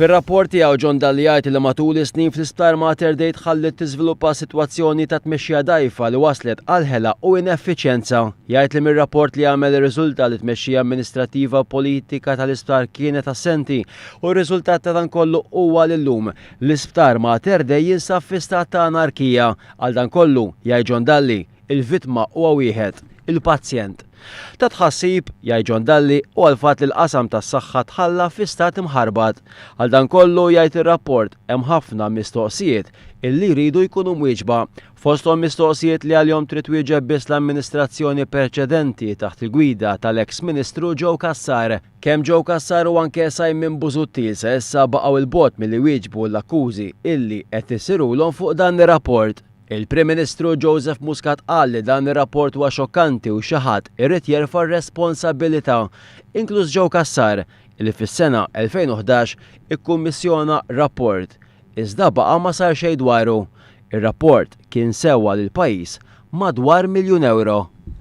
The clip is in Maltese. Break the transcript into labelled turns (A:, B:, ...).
A: Fir-rapport tiegħu John Dalli jgħid li matul is-snin fl-Isptar Mater Dei tħalliet tiżviluppa sitwazzjoni ta' tmexxija dgħajfa li wasslet għal ħela u ineffiċjenza. Jgħid li mir-rapport li għamel irriżulta li t-tmexxija amministrattiva u politika tal-isptar kienet assenti u r-riżultat ta' dan kollu huwa li llum l-Isptar Mater Dei jinsab fi stat ta' anarkija. Għal dan kollu, jgħid John Dalli, Il-vittma huwa wieħed, il-pazjent. Ta' tħassib, jgħid John Dalli, huwa l-fatt li l-qasam tas-saħħa tħalla fi stat imħarbat. Għal dan kollu, jgħid ir-rapport, hemm ħafna mistoqsijiet illi jridu jkunu mwieġba. Fosthom mistoqsijiet li għalihom trid twieġeb biss l-amministrazzjoni perċedenti taħt il-gwida tal-eks Ministru Joe Cassar. Kemm Joe Cassar u anke Simon Busuttil sa issa baqgħu 'l bogħod milli jwieġbu l-akkużi illi qed isirulhom fuq dan ir-rapport. Il-Prim Ministru Joseph Muscat qal li dan ir-rapport huwa xokkanti u xi ħadd irid jerfa' r-responsabilità, inkluż Joe Cassar, li fis-sena 2011 ikkummissjona rapport, iżda baqa' ma sar xejn dwaru. Ir-rapport kien sewa lill-pajjiż madwar miljun ewro.